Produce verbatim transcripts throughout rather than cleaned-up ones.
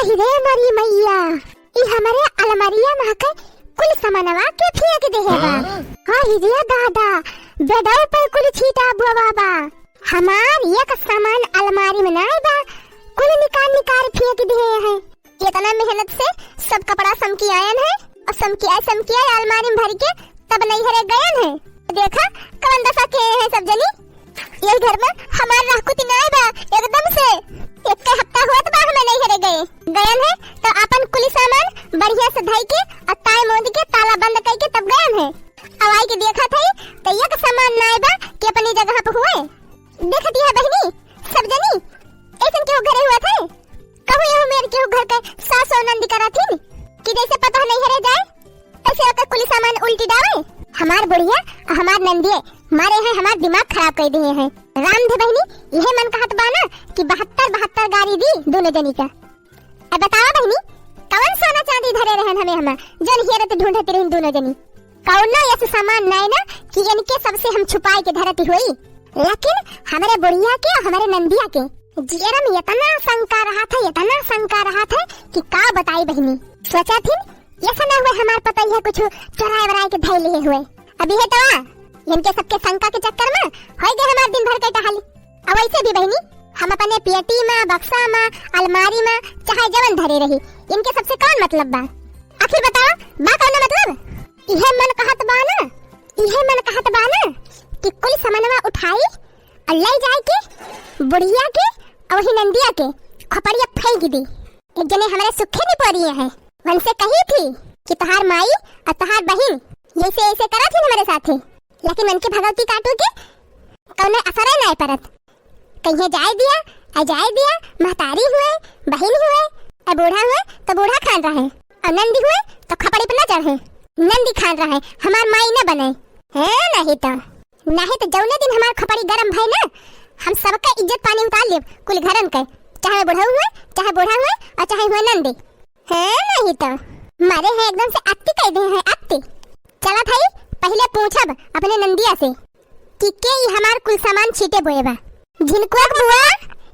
अरे मोरी मइया, ई हमरे अलमरिया मा के कुल समनवा के फेंक देहे बा। हाँ? हाँ, हिरिया दादा, बेडौ पर कुल छीटा बोवा बा। हमार एक सामान अलमारी मा नाय बा, कुल निकाल निकाल फेंक देहे हैं। इतना मेहनत से सब कपड़ा समकी आयन है और समकी आय, समकी आय अलमारी मा भर के तब नैहरे गयन है। देखा कवन दसा के हैं सब जनी। यही घर मा हमार रहकुती नाय बा एकदम से। एक हफ्ता होत बा हमें नैहरे गए। गयन है तो आपन कुली सामान बढ़िया से धई के और ताय मोंद के ताला बंद कई के तब गयन है। अब आई के देखत है तो एक सामान नाय बा कि अपनी जगह पे हुए। देखत यह बहिनी, सब जनी ऐसन केहू घरे हुआ थे? कहूँ यहू मेर केहू घर के सास और नंदी करत हिन कि जैसे पतोह नैहरे जाए, तैसे ओकर कुली सामान उल्टी डावे। हमार बुढ़िया और हमार नंदिये मारे हैं, हमार दिमाग खराब कर दिए हैं। राम धे बहिनी, यह मन कहत बा ना कि बहत्तर बहत्तर गारी दी दोनों जनी का। अब बतावा बहिनी, कवन सोना चांदी धरे रहन हमें हमा, जौन हेरत ढूंढत रहिन दोनों जनी? कौनो ऐसे सामान नाय ना कि इनके सबसे हम छुपाई के धरती होई, लेकिन हमरे बुढ़िया के, हमरे नंदिया के जियरम इतना शंका रहा था, इतना शंका रहा था कि का बताई बहिनी। सोचा थिन, ऐसा ना हुए हमार पतोहिया कुछ चोराए वराए के धई लिए हुए। अभी है तो आ, इनके सबके शंका के चक्कर में होई गए हमार दिन भर के टहली। अब वैसे भी बहिनी, हम अपने पेटी मा, बक्सा मा, अलमारी मा चाहे जवन धरे रही, इनके सबसे कौन मतलब बा? आखिर बताओ, बा कौन मतलब? इहे मन कहत बा ना, इहे मन कहत बा ना कि कुल समनवा उठाई और ले जाए के बुढ़िया के और वही नंदिया के खोपड़िया फेंक दी। एक जने हमरे सुखे नहीं पड़ी है, उनसे कही थी कि तोहार माई और तोहार बहिन ऐसे ऐसे करत ही हमारे साथे, लेकिन उनके भगवती काटू के कौनो असर नहीं परत। कहीं जाए दिया, आ जाए दिया, महतारी हुए, बहिन हुए, आ बूढ़ा हुए तो बूढ़ा खान रहे, और नंदी हुए तो खपड़ी पे न चढ़े, नंदी खान रहे, हमार माई न बने। है नहीं तो, नहीं तो जौने दिन हमार खपड़ी गरम भई ना, हम सबका इज्जत पानी उतार लेब, कुल घरन के, चाहे बुढ़ऊ हुए, चाहे बूढ़ा हुए, और चाहे हुए नंदी। है नहीं तो, मारे हैं एकदम से अत्ती कह दे हैं, अत्ती। चला थाई, पहले पूछब अपने नंदिया से कि के ई हमार कुल सामान छीटे बोए बा। झिनकुआ के बुआ,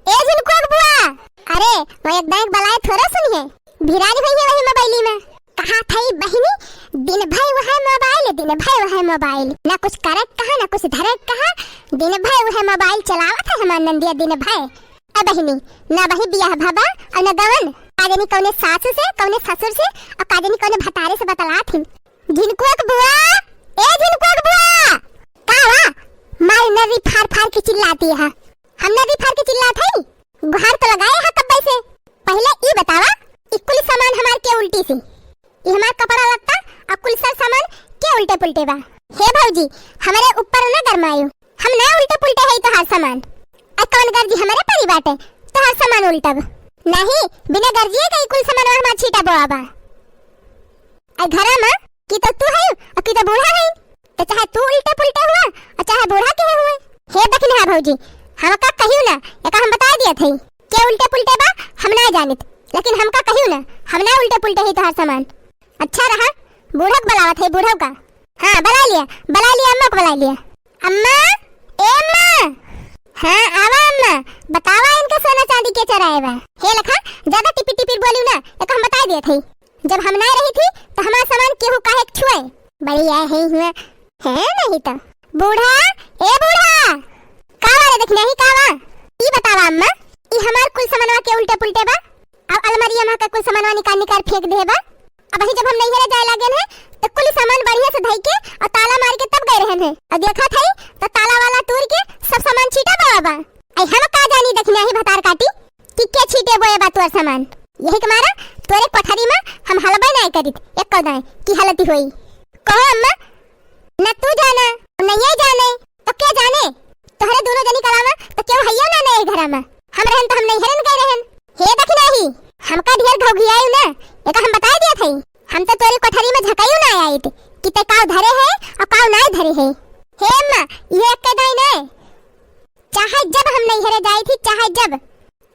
ए झिनकुआ के बुआ, अरे वो एक दाई के बलाए थोड़ा सुनिए, भिरानी भई है वही मोबाइली में। कहा थाई बहिनी, दिन भर वह मोबाइल, दिन भर वह मोबाइल, ना कुछ करे के कहा, ना कुछ धरे के कहा, दिन भर वह मोबाइल चलावत है हमार नंदिया दिन भर। ए बहिनी, ना बही बियाह भवा और ना गवन, का जानी कौने सासू से, कौने ससुर से, और का जानी कौने भतारे से बतलात ही। झिनकुआ के बुआ, ए झिनकुआ के बुआ, का हुआ? माई नर्री फार फार के चिल्लाती है। हम नर्री फार के चिल्लात हई? गुहार तो लगाए है कब्बे से। पहले ई बतावा, ई कुल सामान हमार के उल्टी सी? ई हमार कपड़ा लत्ता और कुल सर सामान के उल्टे पुल्टे बा? हे भौजी, हमरे ऊपर न गरमायु, हम ना उल्टे पुल्टे हई तोहार सामान। आ कौन गर्जी हमरे परी बाटे तोहार सामान उल्टब? नहीं, बिना गर्जिए के ई कुल सामान हमार छीटा बोआ बा। आ घरा में कि तो तू है और कि तो बूढ़ा है, तो चाहे तू उल्टे पुल्टे हुआ और चाहे बूढ़ा के हुए। हे दखिनहा भौजी, हमका कहियो ना, एका हम बता दिया थई, के उल्टे पुल्टे बा हम ना जानित, लेकिन हमका कहियो ना, हम ना उल्टे पुल्टे ही तोहार सामान। अच्छा रहा, बूढ़ा के बुलावत है, बूढ़ा का। हाँ, बुला लिया, बुला लिया, अम्मा को बुला लिया। अम्मा, ए अम्मा। हाँ, आवा अम्मा, बतावा इनका सोना चांदी के चोराए बा। हे लखा, ज्यादा टिपिर टिपिर बोलियो ना, एका हम बता दिया थई। जब हम ना रही थी, तो हमार सामान केहू काहे के छुए? बड़ी आए है हुआ। है नहीं तो। बूढ़ा, ए बूढ़ा, का बा रे दखिनही, का बा? ई बतावा अम्मा, ई हमार कुल सामानवा के उल्टे पुल्टे बा? अब अलमारिया में के कुल सामानवा निकाल निकाल फेंक दे बा। अबही जब हम नैहरे जाए लागेन है, तो कुल सामान बढ़िया से धई के और ताला मार के तब गए रहन है। और देखत है, तो ताला वाला तोड़ के सब सामान छीटा बा बा। आई हम का जानी दखिनही भतार काटी, कि के छीटे बोए बा तोर सामान। यही के मारा तोरे कोठरी में हम हलबे नाय करित, एको दाय की हलती होई। कहो अम्मा, न तू जाना, न ये जाने, तो के जाने? तोहरे दोनों जनी के अलावा तो केहू हइयो ना, ना ए घरा में। हम रहन तो हम नैहरन गए रहन। हे दखिनही, हमका ढेर घौघियायु ना, एका हम बताए दिया थई। हम तो तोरे कोठरी में झकायु ना आइत कि ते काव धरे है और काव नाय धरे है। हे अम्मा, ये एक के दाई नाय, चाहे जब हम नैहरे जाई थी, चाहे जब,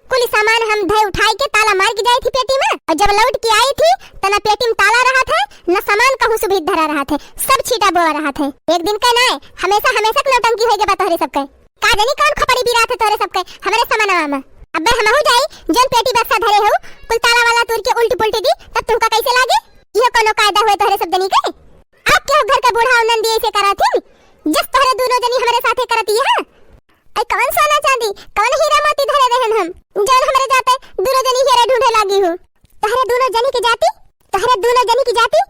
कुल सामान हम धए उठाई के ताला मार के जाई थी पेटी में, और जब लौट के आई थी, तो ना पेटी में ताला रहत है, ना सामान कहूँ सुभित धरा रहत है, सब छीटा बोआ रहत है। एक दिन के नाय, हमेशा, हमेशा के नौटंकी होई के बा तोहरे सबके। का जानी कौन खोपड़ी बिरात है तोहरे सबके, हमरे सामानवा में। अब्बे हमहू जाई, जौन पेटी बक्सा धरे हो, ताला वाला तोड़ के उल्टी पुल्टी दी, तब तुहका कैसे लागे? इहो कोनो कायदा हुए तोहरे सब जनी के? अब केहू घर का बूढ़ा नंदी ऐसे करत ही, जस तोहरे दोनों जनी हमरे साथे करत ही है। ऐ कवन सोना चांदी, कवन हीरा मोती धरे रहन हम, जौन हमरे जाते दोनों जनी हेरे ढूंढे लागी हूँ। तोहरे दोनों जनी की जाति, तोहरे दोनों जनी की जाति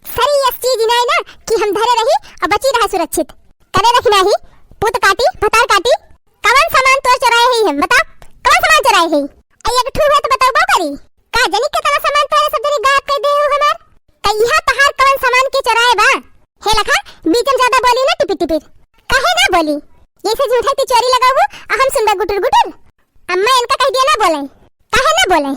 सरी यस चीज नाई ना कि हम धरे रही और बची रहा सुरक्षित। करे रखी नाही, पूत काटी, भतार काटी, कवन सामान तोर चोराए है हम, बता, कवन सामान चोराए है? ऐ एक ठू है तो बताओ करी, का जनी कितना सामान तोरे सब जनी गायब कर दे हो हमार? का इहा तहार कवन सामान के चोराए बा? हे लखा, बीच में ज्यादा बोली ना टिपिर टिपिर। काहे ना बोली? जैसे झूठा की चोरी लगाबू, आ हम सुनबे गुटुर गुटुर। अम्मा इनका कह दिया ना बोले। काहे ना बोले?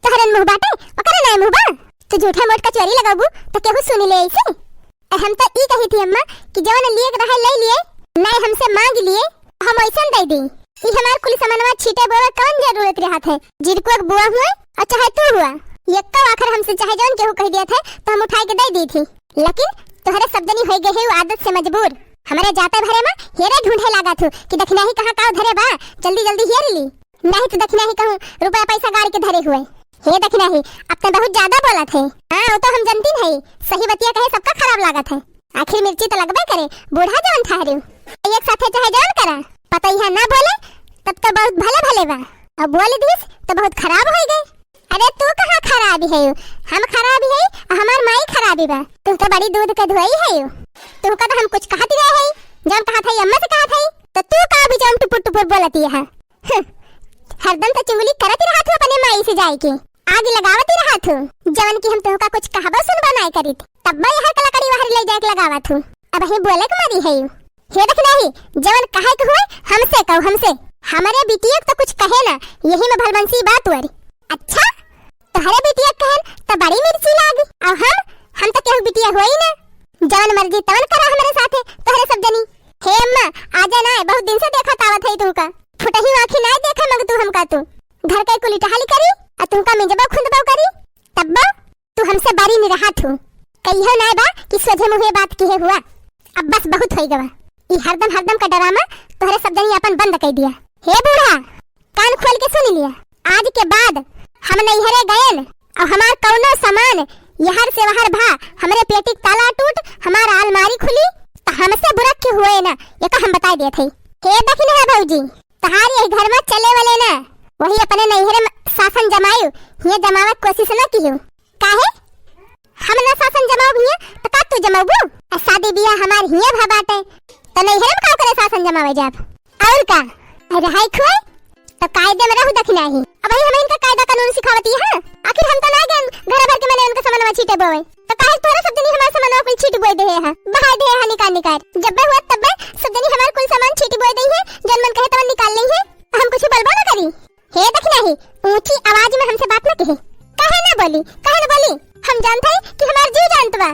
तोहरन मुंह बाटे, ओकरे नाय मुंह बा। तू झूठा मोट का चोरी लगाबू, तो केहू सुनी ले ऐसे? ए, हम तो ई कही थी अम्मा कि जवन लिए के रहे ले लिए, नाय हमसे मांग लिए, हम ऐसन दे दी। ई हमार कुल सामानवा छीटे बोवे कौन जरूरत रहत है? जिनको एक बुआ हुए और चाहे तू हुआ, यक्का आखर हमसे चाहे जौन केहू कह दिया थे तो हम उठाए के दे दी थी, लेकिन तोहरे सब जनी होई गए है वो आदत से मजबूर। हमरे जाते भरे में हेरे ढूंढे लागा थू कि दखिनाही कहाँ काव धरे बा, जल्दी जल्दी हेर ली, नहीं तो दखिनाही कहूँ रुपया पैसा गाड़ के धरे हुए। हे दखिनाही, अब तो बहुत ज्यादा बोलत है। हाँ, वो तो हम जनती नहीं, सही बतिया कहे सबका खराब लागत है। आखिर मिर्ची तो लगबे करे, बूढ़ा जवन ठहरे। एक साथे चाहे जवन करा, पतैया ना बोले, तब तो बहुत भले भले बा। अब बोल दिस तो बहुत खराब होई गए। अरे तू कहाँ खराब है? हम खराब है, हमार माई खराबी बा। तू तो बड़ी दूध के धोई है। तू का तो हम कुछ कहत रहे है, जौन कहत है अम्मा से कहत है, तो तू का भी जौन टुपुर टुपुर बोलती है? हम्म, हरदम तो चुगली करत रहत हो अपने माई से जाए के, आग लगावत रहत हो, जवन की हम तोहका कुछ कहबो सुनबो नाय करित, तब ये हर कलाकारी बाहर ले जाए के लगावत हो। अब ही बोले के मारी है। हे देख नाही, जवन कहे के हुए हमसे कहो, हमसे। हमरे बिटिया के तो कुछ कहे ना, यही में भलमनसी बात हुआ। अच्छा, तोहरे बिटिया कहन त बड़ी मिर्ची लागी। अब हम, हम त केहू बिटिया होई ना। जवन मर्जी तवन करा हमरे साथे, तोहरे सब जनी। हे अम्मा, आजा ना, बहुत दिन से देखत आवत है तुमका। फुटही आँखी नाय देखे मग तू हमका तू। घर के कुली टहली करी, आ तुमका मिंजबो खुंदबो करी। तब्बो तू हमसे बरी निरहा थू। कहियो नाय बा कि सोझे मुँहे बात किहे हुआ। अब बस बहुत होई गवा। ई हरदम हरदम का डरामा तोहरे सब जनी अपन बंद कर दिया। हे बूढ़ा, कान खोल के सुन लिया, आज के बाद हम नैहरे गयन और हमार कौनो सामान यहर से वहर भा, हमरे पेटी के ताला टूट, हमार अलमारी खुली, तो हमसे बुरा के हुए ना, ये तो हम बताई देत हई। हे दखिन है भौजी, तहार यही घर में चले वाले ना, वही अपने नैहरे में शासन जमायु, ये जमावे के कोशिश ना कियो। काहे? हम ना शासन जमाओ भैया, तो का तू जमाबू? आ शादी बियाह हमार हिया भा बाटे, तो नैहरे में का करे शासन जमावे जाब? और का? अरे हाय खुए, तो कायदे में रहू दखिनाही। अब ही हम इनका कायदा कानून सिखावती है। आखिर हम तो ना गए घर भर के मने उनका सामानवा छीटे बोए, तो काहे तोरा सब जनी हमार सामानवा कुल छीट बोए दे है, बहाए दे है निकाल निकाल। जब बे हुआ तब बे सब जनी हमार कुल सामान छीट बोए दे है, जन मन कहे तवन निकाल ले है, हम कुछ बोलबो ना करी। हे दखिनाही, ऊंची आवाज में हमसे बात न कहे। काहे ना बोली, काहे ना बोली? हम जानत हई कि हमार जीव जानत बा।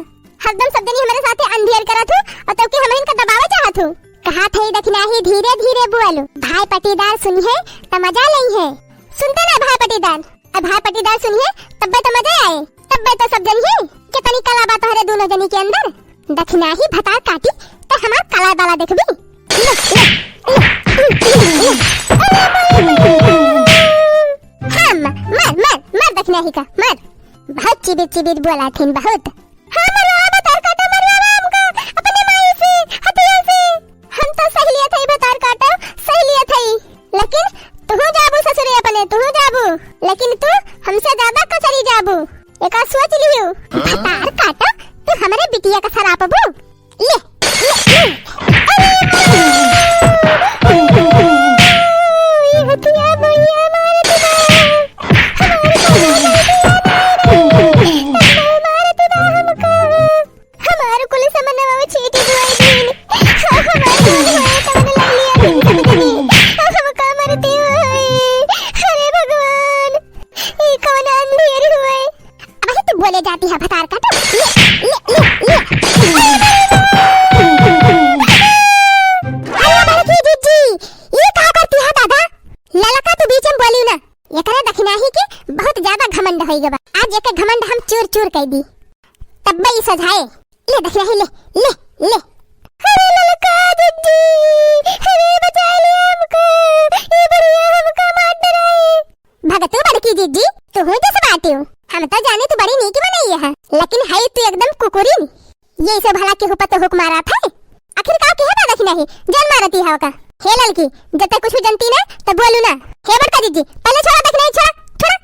हरदम सब जनी हमरे साथे अंधियर करत हू और तब के हमहिन का दबावे चाहत हू। कहा थई दखिनाही, धीरे धीरे बोलो, भाई पटीदार सुनिहे त मजा लइहे। सुनते ना भाई पटीदार, अब भाई पटीदार सुनिहे तब्बे तो मजा आए, तब्बे तो सब जनिहे कि तनी कला बा तोहरे दोनों जनी के अंदर। दखिनाही भतार काटी, त हमार काला बाला देखबी। ले, ले, ले, ले, ले। हाँ, मार, मार, मार, मार दखिनाही का, मार। बहुत चिबिर, चिबिर बोला थीन, बहुत। हाँ, मरवा भतार काटा, मरवा हमका, अपने माई से, हथिया से। हम तो सही लिया थई भतार काटा, सही लिया थई। लेकिन तुहू जाबू ससुरे अपने, तुहू जाबू। लेकिन तू हमसे ज्यादा कचरी जाबू। एका सोच लियो। भतार काटा, तू हमरे बिटिया का सरापबू। ले, ले, ले। अरे माई। ये हथिया बुढ़िया मारत बा। हमार काला बुढ़िया मारत बा। मारत बा हमका। हमार कुल समनवा छीटी बुआई दिन। हमार कुल हुए तवन ले लिया दिन कभी कभी। हमका मरते हुए। अरे भगवान, ई कवन अंधेर हुए? अबही तू बोले जाती है भतार काटा। ले, ले, ले, ले। अरे बड़की जीजी, ई का करती है दादा? ललका तू बीच में बोली ना। एकरे दखिनाही के बहुत ज्यादा घमंड होई गवा। आज एके घमंड हम चूर चूर कर दी। तब्बे ई सजाए। ले दखिनाही ले, ले, ले। अरे ललका जीजी, अरे बचा ले हमका। ई बुढ़िया हमका मार डराए। भगतू बड़की जिज्जी, तुहू जस बाटिउ। हम तो जानी तू बड़ी नीक मनई है, लेकिन है तू एकदम कुकुरिन। ये से भला केहू पतोहू क मारत है? आखिर का केहे बा दखिनही, जौन मारती है ओका? हे ललकी, जब तक कुछ जनती ना, तब बोलू ना। हे बड़का जिज्जी, पहले छोड़ा दखिनही, छोड़ा, छोड़ा,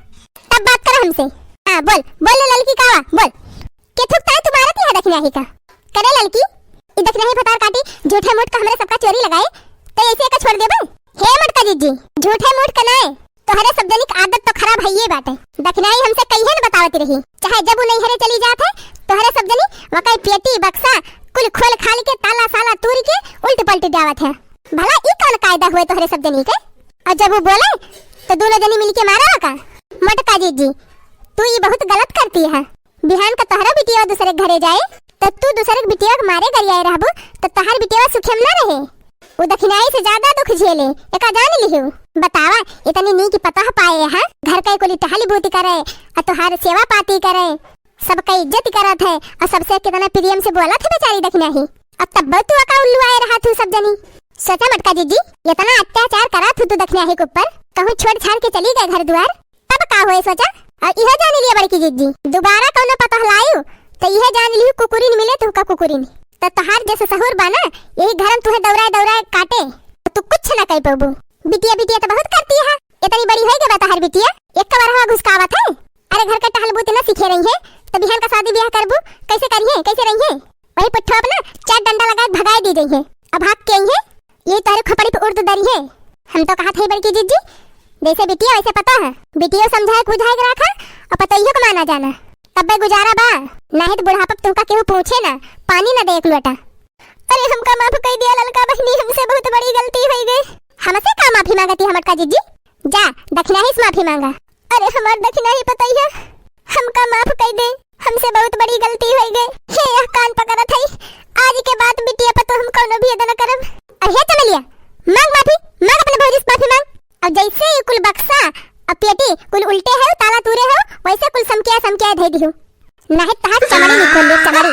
तब बात कर हमसे। हाँ, बोल, बोल ले ललकी, का बा, बोल। के थुकता है तुम्हारे तिहा दखिनही का? करे ललकी, ई दखिनही भतार काटी, झूठे मूठ का हमरे सबका चोरी लगाए, तो ऐसे का छोड़ देबे? हे मोटका जिज्जी, झूठे मूठ का नाय, तोहरे सब जनी क आदत तो खराब हइये बाटे। दखिनही हमसे कहिए न बतावत रही, चाहे जब उ नैहरे चली जात है, तोहरे सब जनी वकई पेटी बक्सा कुल खोल खाल के ताला साला तूर के उल्ट पलट जावत है। भला ई कौन कायदा हुए तोहरे सब जनी के? और जब वो बोले तो दोनों जनी मिलके मारा का? मोटका जिज्जी, तू ई बहुत गलत करती है। बिहान का तोहरा बिटिया दूसरे के घरे जाए, त तू दूसरे के बिटिया के मारे गरियाए रहबू, त तोहार बिटिया सुखे में ना रहे। उ दखिनाई से ज्यादा दुख झेले, एका जान लिहू। बतावा, इतनी नीक पतोह पाए हा, घर के कुली टहल बूती करे, आ तोहार सेवा पाती करे, सबका इज्जत करत है, और सबसे कितना प्रेम से बोलत है बेचारी दखिनाही। अब तब तू अका उल्लू आए रहा थू सब जनी। सोचा मोटका जिज्जी, इतना अत्याचार करा थू तू दखिनाही के ऊपर, कहूँ छोड़ छाड़ के चली गए घर द्वार, तब का होए सोचा? और इहो जान लिया बड़की जिज्जी, दोबारा कौनो पतोह लायू, तो इहे जान लिहू कुकुरिन मिले तुहका कुकुरिन। तो तोहार जैसे सहूर बा ना, यही घर में तुहे दौड़ाए दौड़ाए काटे, तो तू कुछ ना कह पबू। बिटिया बिटिया तो बहुत करती है, इतनी बड़ी होई गई बा तोहार बिटिया, एक का बरहवा घुसकावत है। अरे घर के टहल बूती ना सीखे रही है, तो बिहान का शादी ब्याह करबू, कैसे करिए, कैसे रहिए? वही पुट्ठो अपना चार डंडा लगा के भगाए दी जइहे। अब भाग के अइहे, ये तोहरे खोपड़ी पे उर्द दरी है। हम तो कहा थे बड़की जिज्जी, जैसे बिटिया वैसे पतोह है, बिटियो समझाए बुझाए के रखा, और पतोहियो को माना जाना, तब्बे गुजारा बा। नहीं तो बुढ़ापा पे तुमका केहू पूछे ना, पानी ना दे एक लोटा। अरे हमका माफ कर दिया ललका बहनी, हमसे बहुत बड़ी गलती हो गई। हमसे का माफी मांगती है मोटका जिज्जी? जा, दखिनाही से माफी मांगा। अरे हमार दखिनाही पतोहिया, हमका माफ कर दे, हमसे बहुत बड़ी गलती हो गई। हे यह कान पकड़त है, आज के बाद बिटिया पतोह हम कौनो भी अदा न करब। अरे हे चमेलिया, मांग माफी, मांग अपने भौजी से माफी मांग। अब जैसे ही कुल बक्सा, अब पेटी कुल उल्टे है, ताला तूरे हो, वैसे कुल समकिया समकिया धे दिहू। नाहीं तहार चमड़ी निकोल ले, चमड़ी।